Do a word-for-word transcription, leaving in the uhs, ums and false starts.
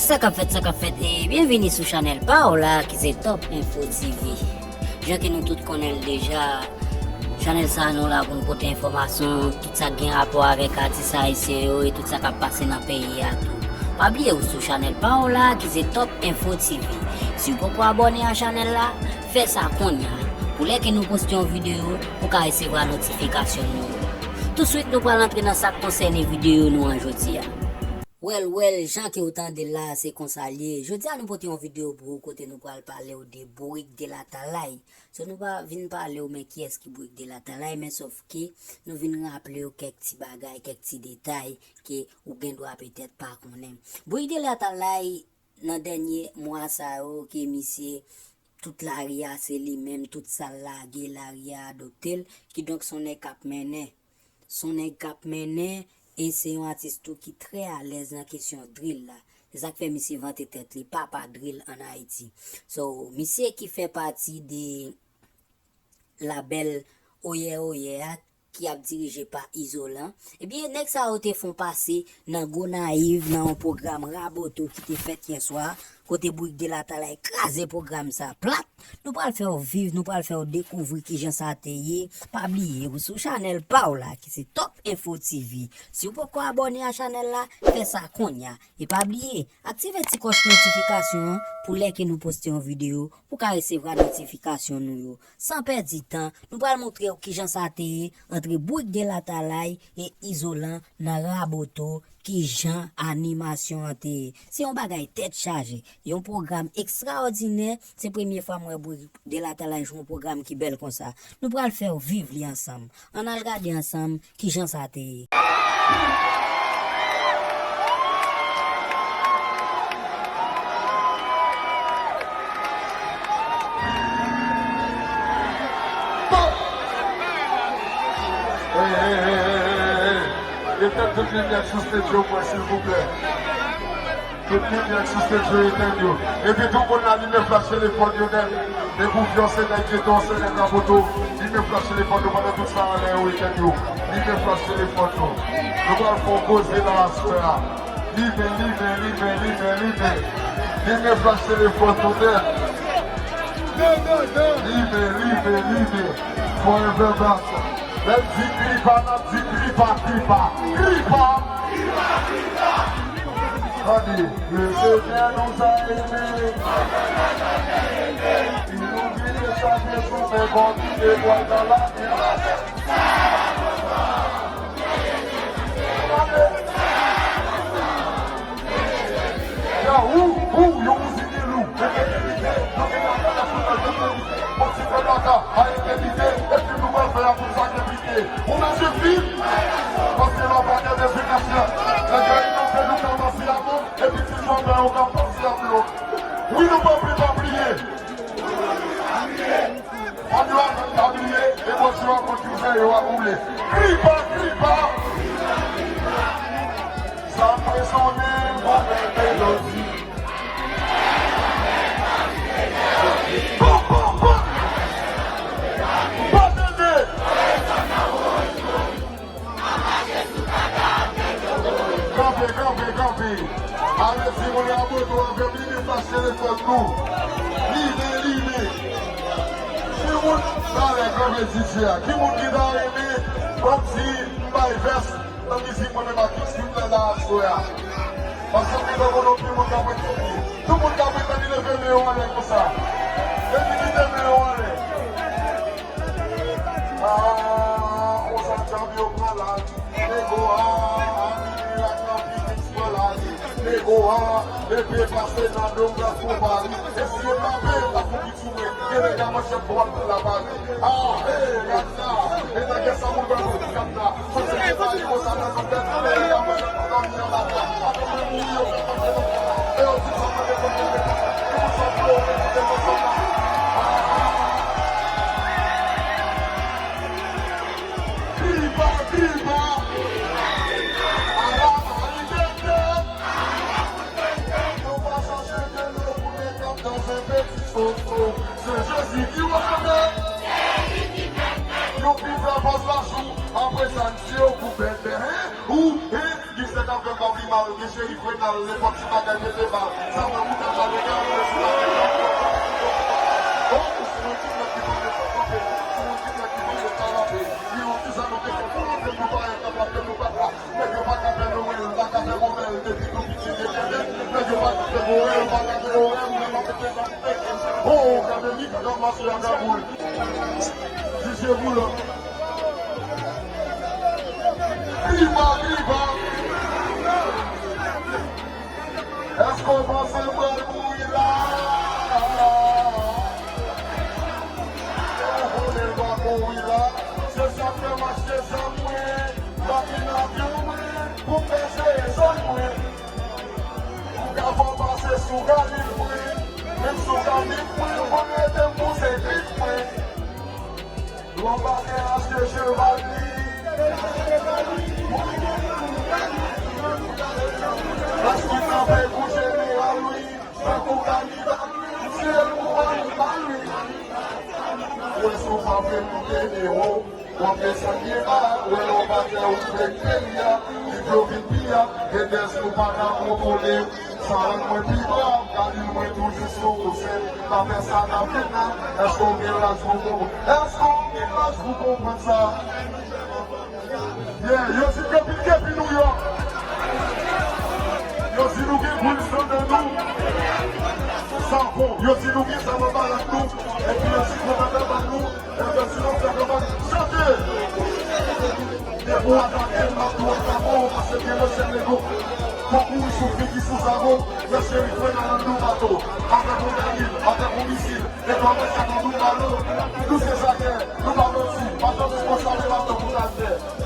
Sa k ap fèt, sa k ap fèt, e byenvini sou chanèl pa w la ki se Top Info T V. Jan ke nou tout konnen l deja, chanèl sa a nou la pou n pote enfòmasyon, tout sa k gen rapò avèk atis ayisyen yo e tout sa k ap pase nan peyi a tou. Pa bliye ou sou chanèl pa w la ki se Top Info T V. Si w poko abòne a chanèl la, fè sa kounye a. Pou lè ke nou poste yon videyo, ou ka resevwa notifikasyon nou yo. Touswit nou pral antre nan sa k konsène videyo nou an jodi a. Wèl, wèl, jan ke w tande l la, se konsa l ye. Jodi a, nou pote yon videyo pou ou kote nou pral pale w de Bourik Delatalay. So, nou pa vin pale w men kiyès ki Bourik Delatalay, men sòf ke nou vin raple w kèk ti bagay, kèk ti detay ke ou gen dwa petèt pa konnen. Bourik Delatalay, nan dènye mwa sa yo, ke misye, tout lari a, se li menm, tout sa l lage, lari a adopte l. Kidonk, se yon nèg k ap mennen. Se yon nèg k ap mennen e se yon atis tou ki trè alèz nan kesyon drill la. Se sa k fè misye vante tèt li papa drill ann Ayiti. So, misye ki fè pati de labèl Oyè Oyè a, ki ap dirije pa Izolan, ebyen, nèg sa yo te fè yon pase nan Gonayiv, nan yon pwogram Raboto ki te fèt yè swa, kote Bourik Delatalay kraze pwogram sa plat. Nou pral fè w viv, nou pral fè w dekouvri kijan sa te ye. Pa bliye, ou sou chanèl pa w la, ki se Top Info T V. Si w poko abòne a chanèl la, fè sa kounye a. E pa bliye, aktive ti kòch notifikasyon an pou lè ke nou poste yon videyo, pou w ka resevwa notifikasyon nou yo. San pèdi tan, nou pral montre w kijan sa te ye antre Bourik Delatalay e Izolan nan Raboto, kijan animasyon an te ye. Se yon bagay tèt chaje, yon pwogram ekstraòdinè. Se premye fwa m wè Bourik Delatalay jwe yon pwogram ki bèl konsa. Nou pral fè w viv li ansanm. Ann al gade ansanm kijan sa te ye. Hey, hey, hey, hey, hey, hey. Etèn tout limyè sou stage yo, mwen, silvouplè. Tout limyè sou stage yo, etèn yo. Epi tout moun la, limen flach telefòn yo nèt. Depi w fiyanse nèg geto, se nèg Raboto, limen flach telefòn nou pandan tout sa anlè yo, etèn yo. Limen flach telefòn nou. Nou pral fè yon koze la aswè a. Limen, limen, limen, limen, limen. Limen flach telefòn nou nèt. Limen, limen, limen. Forever Black. Lè l di kripa, n ap di kripa, kripa, kripa. Tande, le Senyè nous a aimés. Il nous vit de sa maison, mais quand il est loin dans la grâce. Ya, ou, ou, yon mizik lou. Bon, ti fè baka, a etènite, epi nou pral fè a pou sa ki pike. Ou mèt swiv li? Paske la pa gen reziltasyon. Nèg yo inove nou ka pase a bon, epi ti jòbè yo ka pase a blo. Wi, nou pa pli pa bliye. Fòm yo a fè tabliye, e bòs yo a konn ki fè yo a boule. Kripa, kripa. Sa rezonnen kòm yon melodi. Pam, pam, pam. Pa tande. Kanpe, kanpe, kanpe. Ale, timoun, Raboto avè m, limen flach telefòn nou. Limen, limen. Timoun, talè, kanpe D J a. Ki moun ki ta renmen, ban m di, m bay vès nan mizik mwen menm ak X-Fit la, la aswè a? Paske m gen dwa konnen anpil moun k ap ret sou pye. Tout moun k ap ret la, li leve men yo anlè konsa. Epi kite men yo anlè. Ah, konsa djab yo pran laj. Nego a, a minwi ak nan Phoenix pran laj. Nego a, epi pase nan Dongas pou Paris. E si yo tape, ta fou ki sou mwen. Gen nèg a manchèt dwat pou la Paris. Ah, hey, gad sa. E nan kè sa moun pral pran ti kat la. Soti pou Paris konsa nan zòt tèt. Nèg a manchèt pou Paris an la. Apre mwen mouri yo fè kontre konsa. E yo di sa mwen te kontre konsa. Ki moun sa pou yo mete konsa la. Ah. Kripa, kripa. Ala, ala, nou pa chache delo pou nèg k ap danse peti soso. Se Jezi ki wè men. Yo ki fè fòs la jou, apre sa n di yo kou bèbè, hein? Ou, hein? Ki se k ap fè m pa vin Bal, gen Cheri Frenal, nenpòt ti bagay pete bal. Sa nan mouda pa legal, men si pa legal, oh, si yon ti nèg ki vle kanpe, si yon ti nèg ki vle kalape, li yon ti zam te fè pou antre nou pa enn, pa fè nou pa kwa. Nèg yo pa ka fè Nwèl, pa ka fè Nwèl, depi nou piti gen kèbèk. Nèg yo pa ka fè Nwèl, pa ka fè Nwèl, men pa pete zam pete. Oh, gade li, gade mache a kagoul. Jije boulon. Viva, viva! Èske w panse m pral mouri la? Ou konnen m pa mouri la. Se sa k fè m achte zam mwen, m ap vin avyon mwen, pou m peze zòn mwen. Ou ka fè w pase sou galil mwen, menm sou galil mwen, ou konn rete m pouse grik mwen. Lòm pa gen achte cheval li. Paske kanpe pou jeneral wi, tankou kanibal wi, m tiye l pou kanibal wi. Ou wè si w pa vle moute ewo, w ap desann byen ba, ou wè lè w pa fè ou vle peyi a, li vle w vin pi a, e dèz nou pa ka kontwole. Sa rann mwen pi brav, gade mwen toujou sou sèn. N ap fè sa n ap fè la. Èske w gen laj pou konprann? Èske w gen laj pou konprann sa? Yeah, yo di depi, depi Nouyòk. Yo di nou gen Queens anndan nou. Sa bon, yo di nou gen zam anba rad nou. Epi yo di konmandan ban nou. Enben, si nou fè kanpay, chante! Depi w atake m, m ap tou atake w, paske gen lòt sèt nego. Fòk ou wi sou figi sou zago, men Cheri Frenal anndan bato. Avèk yon Danil, avèk yon misil, e kòmè sa nan nou balo. Nou se zakè, nou pa manti, pa janm konsa, men bato pou kaltè.